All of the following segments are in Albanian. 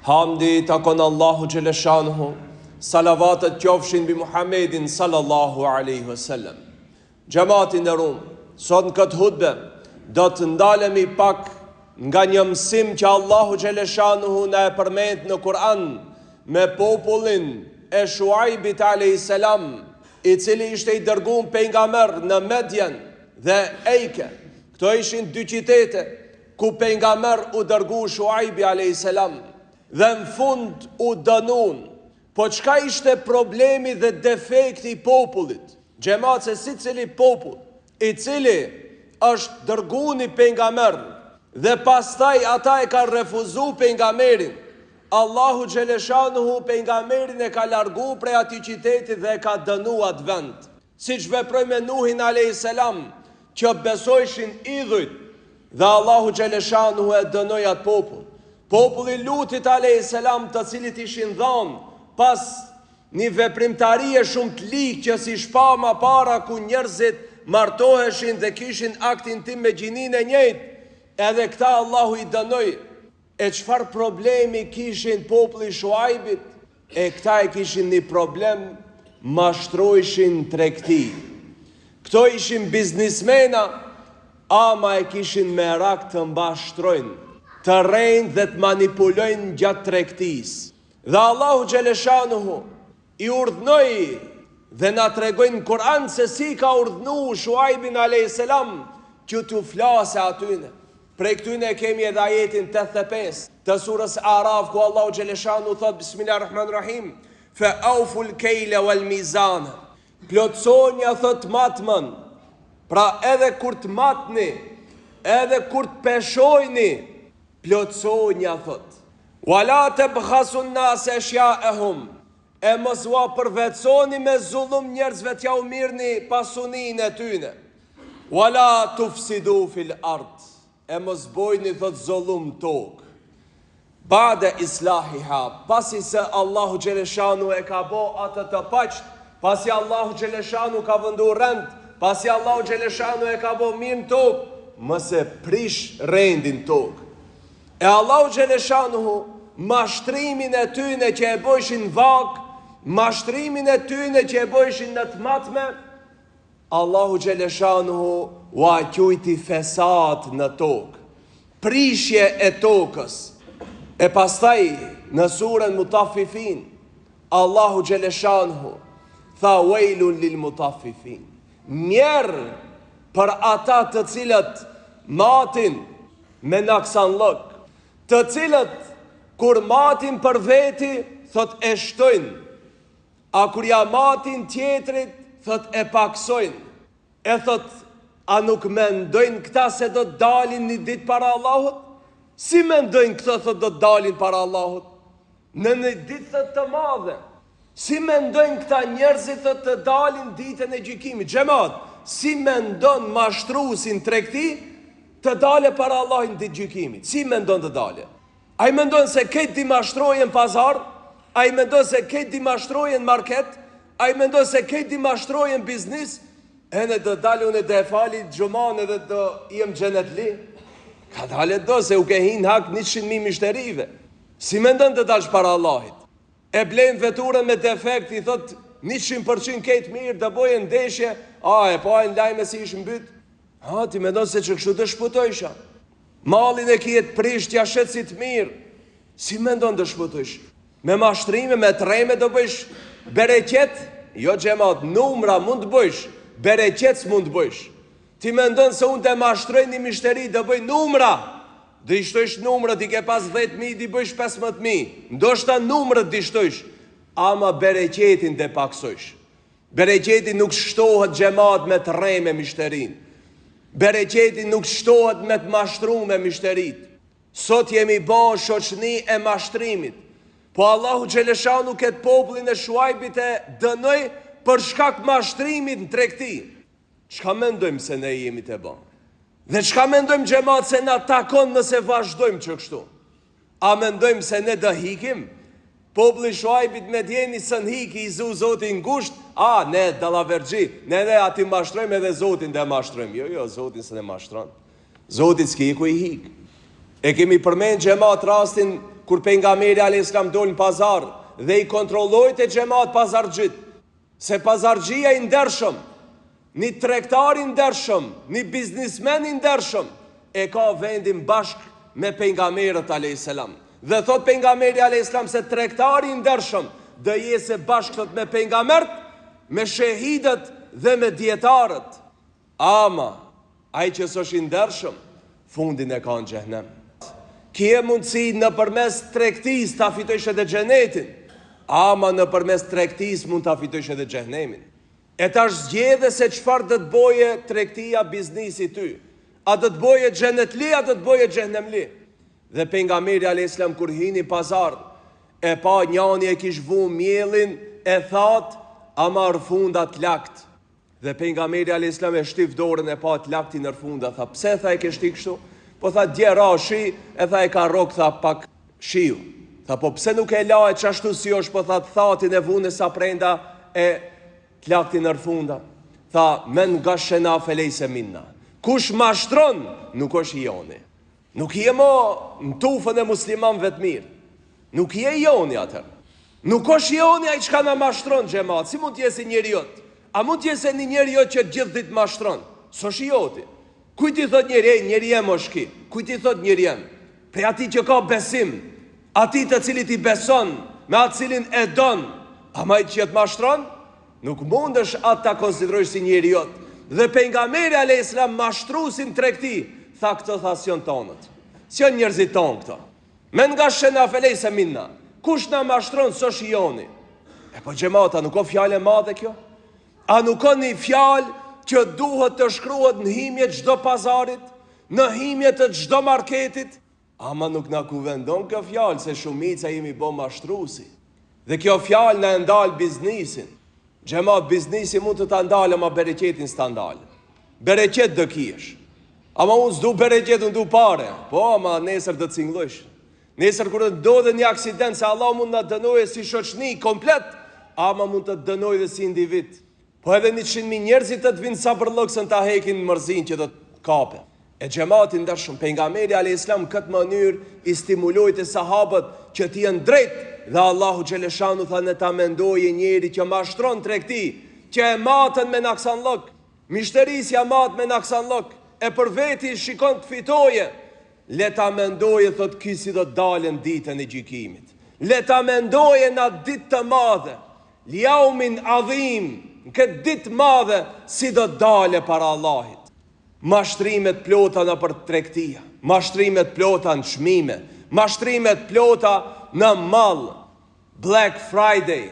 Hamdi i takon Allahu xheleshanuhu, salavatet qofshin mbi Muhammedin sallallahu alaihi wasallam. Xhemat i nderum, sot në këtë hutbe do të ndalemi pak nga një mësim që Allahu xheleshanuhu na e përmend në Kur'an me popullin e Shuajbit alaihi salam, i cili ishte i dërguar pejgamber në Medjen dhe Ejke. Këto ishin dy qytete ku pejgamber u dërgu Shuajbi alejhi selam dhe në fund u dënun. Po çka ishte problemi dhe defekti i popullit? Xhemat se secili popull i cili është dërgu një pejgamber dhe pastaj ata e kanë refuzu pejgamberin, Allahu xheleshanuhu pejgamberin e ka largu prej atij qyteti dhe e ka dënu atë vend. Siç veproi me Nuhin alejhi selam, që besojshin idhujt, dhe Allahu xheleshanuhu e dënoi atë popull. Populli i Lutit alejhi selam, të cilit ishin dhanë pas një veprimtarie shumë të ligë që s'ish pa ma para ku njerëzit martoheshin dhe kishin akt intim me gjininë e njëjtë, edhe këta Allahu i dënoi. E çfarë problemi kishin populli i Shuajbit? E këta e kishin një problem, mashtrojshin n'tregti. Këto ishin biznismena, ama e kishin merak të mashtrojnë, të rrejnë dhe të manipulojnë gjatë tregtisë. Dhe Allahu xheleshanuhu i urdhnoi dhe na tregoi në Kur'an se si ka urdhnu Shuajbin alejhi selam që t'u flase atyne. Prej këtyne e kemi edhe ajetin 85 të surës Araf ku Allahu xheleshanu thot Bismillahirrahmanirrahim Fe auful kejle wal mizane Plotësonja thot matmën Pra edhe kur të matni Edhe kur të peshojni Plotësonja thot Wala tebkhasun nase eshjaehum E mos ua përvetësoni me zullum njerëzve t'jau mirrni pasuninë e tyne. Wala tufsidu fil ard. E mos bojni thot zullum n'tokë. Ba'de islahiha, pasi se Allahu xheleshanu e ka bo atë të paqtë, pasi Allahu xheleshanu ka vëndu rend, pasi Allahu xheleshanu e ka bo mirë në tokë, mos e prish rendin n'tokë. E Allahu xheleshanuhu mashtrimin e tyne që e bojshin n'vagë, mashtrimin e tyne që e bojshin në të matme, Allahu xheleshanuhu ua qujti fesad në tokë, prishje e tokës. E pastaj në surën Mutaffifin, Allahu xheleshanuhu tha wejlun lil mutaffifin. Mjerë për ata të cilët matin me naksanllëk, të cilët kur matin për veti, thot e shtojnë, a kur ja matin tjetrit, thot e paksojnë, e thot a nuk mendojnë këta se do të dalin një ditë para Allahut? Si mendojnë këta thot do të dalin para Allahut? Në një ditë thot të madhe. Si mendojnë këta njerëzit thot të dalin ditën e gjykimit? Xhemat, si mendon mashtruesi n'tregti të dale para Allahit në ditë gjykimit? Si mendon të dale? Ai mendon se krejt di mashtroje në pazar? Ai mendon se krejt di mashtroje në market? Ai mendon se krejt di mashtroje në biznis? Ene do dale unë do e fali xhumanë edhe do jem xhenetli? Kadale do se u ke hi n'hak 100.000 mishterive. Si mendon të dalsh para Allahit? E blen veturën me defekt i thot 100% kejt mirë do boje ndeshje, a e pa në lajme si ish mbyt. Ha ti mendon se që kështu do shpëtojsh a? Mallin e ki të prisht ja shet si të mirë. Si mendon të shpëtojsh? Me mashtrime, me t'rreme do bëjsh bereqet? Jo xhemat, numra mund të bëjsh, bereqet s'mund të bëjsh. Ti mendon se unë të mashtroj një myshteri do bëj numra. Do i shtojsh numrat, i ke pas 10.000, di bëjsh 15.000. Ndoshta numrat di shtojsh, ama bereqetin do paksojsh. Bereqeti nuk shtohet xhemat me të rreme myshterin. Bereqeti nuk shtohet me të mashtrume myshterit. Sot jemi ba shoqni e mashtrimit. Po Allahu xheleshanu këtë popullin e Shuajbit e dënoi për shkak mashtrimit në tregti. Çka mendojmë se ne jemi te ba? Dhe çka mendojmë xhemat se na takon nëse vazhdojmë që kështu? A mendojmë se ne do hikim? Populli Shuajbit Medjeni s'ën hiki i zu Zoti ngusht, a ne dallaverxhi, ne edhe aty mashtrojmë edhe Zotin dhe mashtrojmë. Jo, jo, Zotin s'e mashtron. Zotit s'ki ku i hik. E kemi përmend xhemat rastin. Kur pejgamberi alejhi selam dol në pazar dhe i kontrollojte xhemat pazarxhit, se pazarxhia i ndershëm, një tregtar i ndershëm, një biznismen i ndershëm, e ka vendin bashkë me pejgamberët alejhi selam. Dhe thot pejgamberi alejhi selam se tregtari i ndershëm do jese bashkë thot me pejgamberët, me shehidët dhe me dijetarët. Ama, ai që s'është i ndershëm, fundin e ka në xhehnem. Kje mundësi nëpërmes tregtisë ta fitojsh edhe xhenetin, ama nëpërmes tregtisë mund ta fitojsh edhe xhehnemin. E tash zgjedhe se çfarë do të boje tregtia biznisi ty. A do të boje xhenetli, a do të boje xhehnemli. Dhe pejgamberi alejhi selam kur hini pazar, e pa njani e kish vu miellin e thatë, ama rfunda t'lakt. Dhe pejgamberi alejhi selam e shtif dorën e pa t'laktin rfunda, tha, pse tha e ke shti kështu? Po tha dje ra shi, e tha e ka rrok tha pak shiu. Tha po pse nuk e lae qashtu si është, po tha të thatin e vune sa prenda e t'laktin rfunda. Tha men gashena felejse minna. Kush mashtron, nuk është i joni. Nuk je mo në tufën e muslimanëve të mirë. Nuk je i joni atëherë. Nuk është i joni ai çka na mashtron xhemat. Si mund të jesh njeri jot? A mund të jesh një njeri jot që gjithë ditë mashtron? S'është i joti. Kujt i thot njeri, ej, njeri jem është ky? Kujt i thot njeri jem? Prej atij që ka besim, atij të cilit i beson, me atë cilin e don, ama ai që të mashtron, Nuk mundesh atë ta konsiderojsh si njeri jot. Dhe pejgamberi alejhi selam mashtrusin tregti, tha këto tha s'jon tonët. S'jon njerëzit tonë këto. Men gashena felejse minna. Kush na mashtron s'është i joni. E po xhemat, a nuk o fjalë e madhe kjo? A nuk o një fjalë që duhet të shkruhet në himje çdo pazarit, në himje të çdo marketit? Ama nuk na kuvendon kjo fjalë se shumica jemi bo mashtrusi. Dhe kjo fjalë na e ndal biznisin. Xhemat biznisi mund të ta ndalë ama bereqetin s'ta ndal. Bereqet do kish. Ama unë s'du bereqet, unë du pare. Po, ama nesër do të cingllojsh. Nesër kur të ndodhë një aksident se Allah mund na dënojë si shoqni komplet, ama mund të dënojë dhe si individ. Po edhe 100.000 njerëzit të të vinë sabërllëksën ta hekin mërzinë që do të kape. E xhemat i ndershëm, pejgamberi alejhi selam në këtë mënyrë i stimulojte sahabët që të jenë drejt dhe Allahu xheleshanu tha le ta mendojë njeri që mashtron tregti, që e matën me naksanllëk, myshterisë ja mat me naksanllëk, e për veti shikon të fitoje, le ta mendoje thot ky si do të dalë në ditën e gjykimit. Le ta mendoje në atë ditë të madhe, Ljaumin adhim, në këtë ditë të madhe si do të dale para Allahit. Mashtrime të plota nëpër tregtia, mashtrime të plota në çmime, mashtrime të plota në mall, Black Friday,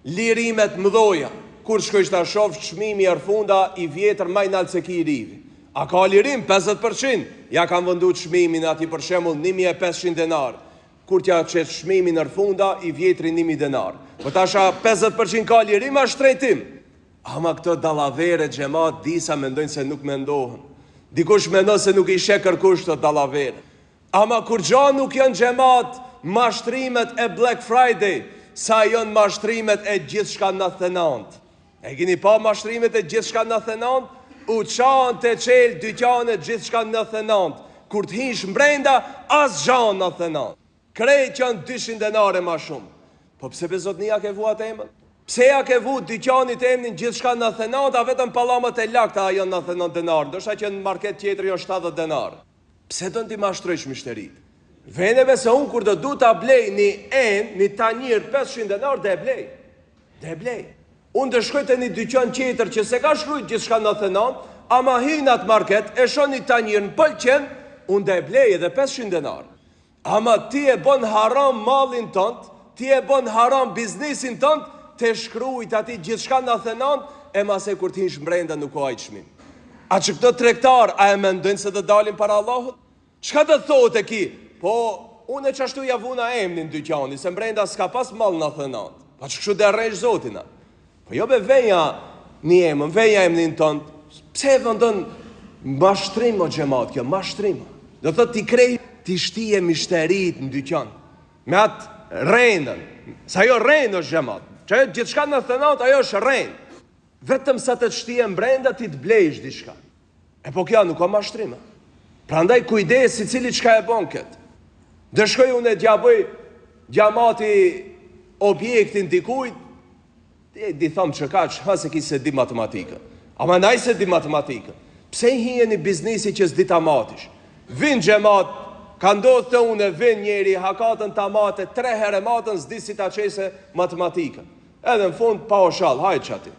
lirime të mëdhoja. Kur shkojsh ta shofsh çmimi erfunda i vjetër ma i nalt se ki i rivi. A ka lirim 50%? Ja kanë vendu çmimin aty për shembull 1500 denar. Kur t'ja qet çmimin erfunda i vjetri 1000 denar. Po tash a 50% ka lirim a shtrejtim? Ama këto dallavere xhemat disa mendojnë se nuk mendohen. Dikush mendon se nuk i sheh kërkush këto dallavere. Ama kurgja nuk janë xhemat mashtrimet e Black Friday, sa janë mashtrimet e gjithçka 99. E keni pa mashtrimet e gjithçka 99? U çanë të çel dyqanet gjithçka 99. Kur të hish mbrenda, asgja 99. Krejt janë 200 denare ma shumë. Po pse be zotni ja ke vu atë emën? Pse ja ke vu dyqanit emnin gjithçka 99, a vetëm pallamat e lakta janë 99 denar, ndoshta që në market tjetër janë 70 denar. Pse don t'i mashtrojsh myshterit? Vene be se unë kur do du ta blej një enë, një tanjir 500 denar, do e blej. Do e blej. Unë do shkoj te një dyqan tjetër që s'e ka shkrujt gjithçka 99, ama hy në atë market, e shoh një tanjir më pëlqen, unë do e blej edhe 500 denar. Ama ti e bon haram mallin tënd, ti e bon haram biznesin tënd, te shkrujt aty gjithçka 99, e mase kur të hinsh mbrenda nuk o ai çmim. A që këto tregtar, a e mendojnë se do dalin para Allahut? Çka do të thotë ky? Po, unë e qashtu ja vuna emnin dyqani, se mbrenda s'ka pas mall 99. Pa që kështu do rrejsh Zotin, a? Po jo be venja një emën, venja emnin tënd. Pse e vendon mashtrim o xhemat kjo, mashtrim. Do thotë ti krej ti shtije myshterit në dyqan. Me atë rrenën. Se ajo rrenë është xhemat. Që ajo gjithçka 99, ajo është rrenë. Vetëm sa të të shtije mbrenda ti të blejsh diçka. E po kjo nuk ka mashtrim. Prandaj kujdes secili çka e bon këtë. Dhe shkoj unë e t'ja bëj t'ja mati objektin dikujt, e di tham që kaq, ha se ky s'e di matematikën. Ama naj s'e di matematikën. Pse i hije një biznisi që s'di ta matish? Vin xhemat, ka ndodhë te unë vin njeri hakatën ta mate tre herë matën s'di si ta qese matematikën. Edhe në fund paushall, hajt qaty.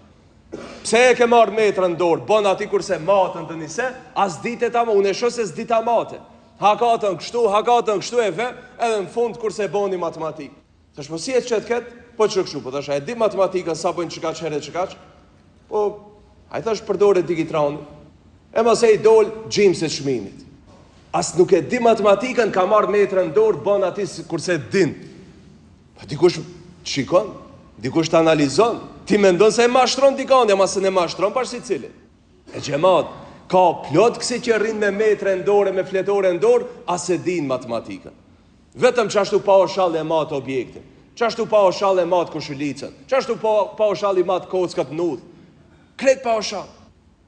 Pse e ke marrë metrën në dorë, bën aty kurse matën të nise, a s'dite ta më, unë e shoh se s'di ta mate. Hakatën kështu, hakatën kështu e ve, edhe në fund kurse boni matematikë. Thash, po si e qet këtë? Po që kështu, po thash, a e di matematikën sa bëjnë qekaq herë qekaq? Po, ai thash, përdore digitranin. E masej dol gjymsë e çmimit. As nuk e di matematikën, ka marrë metrën në dorë, bën aty kurse din. Po dikush të shikon, dikush të analizon, ti mendon se e mashtron dikon, ama s'e mashtron bash secilin. E xhemat, ka plot kësi që rrinë me metre në dorë, me fletore në dorë, a s'e din matematikën. Vetëm qashtu paushall e mat objektin, qashtu paushall e mat koshulicën, qashtu pa, paushall i mat kockat në udhë. Krejt paushall.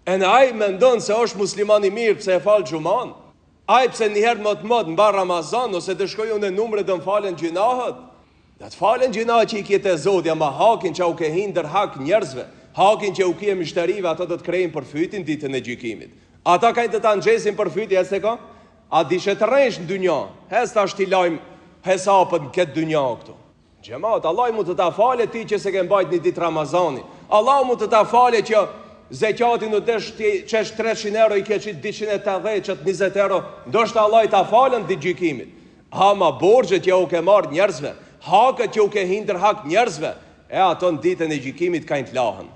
E në ai mendon se është musliman i mirë pse e fal xhuman, Ai pse njëherë mot mot mbar Ramazan ose të shkoj unë në umre do më falen gjynahet? Do të falen gjynahet që i ke te Zoti, ama hakin që u ke hi ndër hak njerëzve, hakin që u ke mishterive, ato do të krejnë për fytin ditën e gjykimit. Ata kanë të ta ngjesin për fyti, e se ka? A dishe të rrejsh në dynja? Hes tash t'i lajm hesapet në këtë dynja këtu. Xhemat, Allahu mund të ta fale ti që s'e ke mbajt një ditë Ramazani. Allahu mund të ta fale që zeqatin u desh ti qesh 300 euro i ke qit 280 qet 20 euro, ndoshta Allahu ta falën ditë gjykimit. Ama borxhet që u ke marrë njerëzve, hakët që u ke hi ndër hak njerëzve, e ato në ditën e gjykimit kanë të lahen.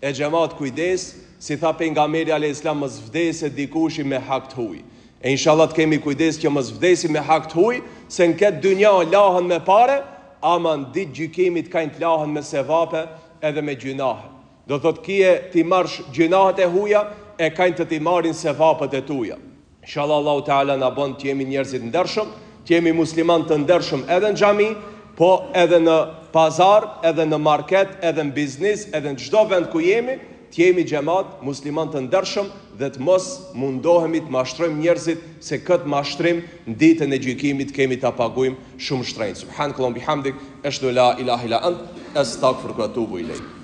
E xhemat kujdes, si tha pejgamberi alejhi selam mos vdesë dikushi me hak të huj. E inshallah të kemi kujdes që mos vdesim me hak të huj, se në këtë dynja lahen me pare, ama në ditë gjykimit kanë të lahen me sevape edhe me gjynahe. Do thotë kije t'i marrsh gjynahet e huja e kanë të t'i marrin sevapet e tuja. Inshallah Allahu Teala na bën të jemi njerëz të ndershëm, të jemi musliman të ndershëm edhe në xhami, po edhe në pazar, edhe në market, edhe në biznis, edhe në çdo vend ku jemi, të jemi xhemat musliman të ndershëm dhe të mos mundohemi të mashtrojmë njerëzit se këtë mashtrim në ditën e gjykimit kemi ta paguajmë shumë shtrenjtë. Subhanakallahumma bihamdik, eshhadu la ilaha illa ant, astaghfiruka wa atubu ilaik.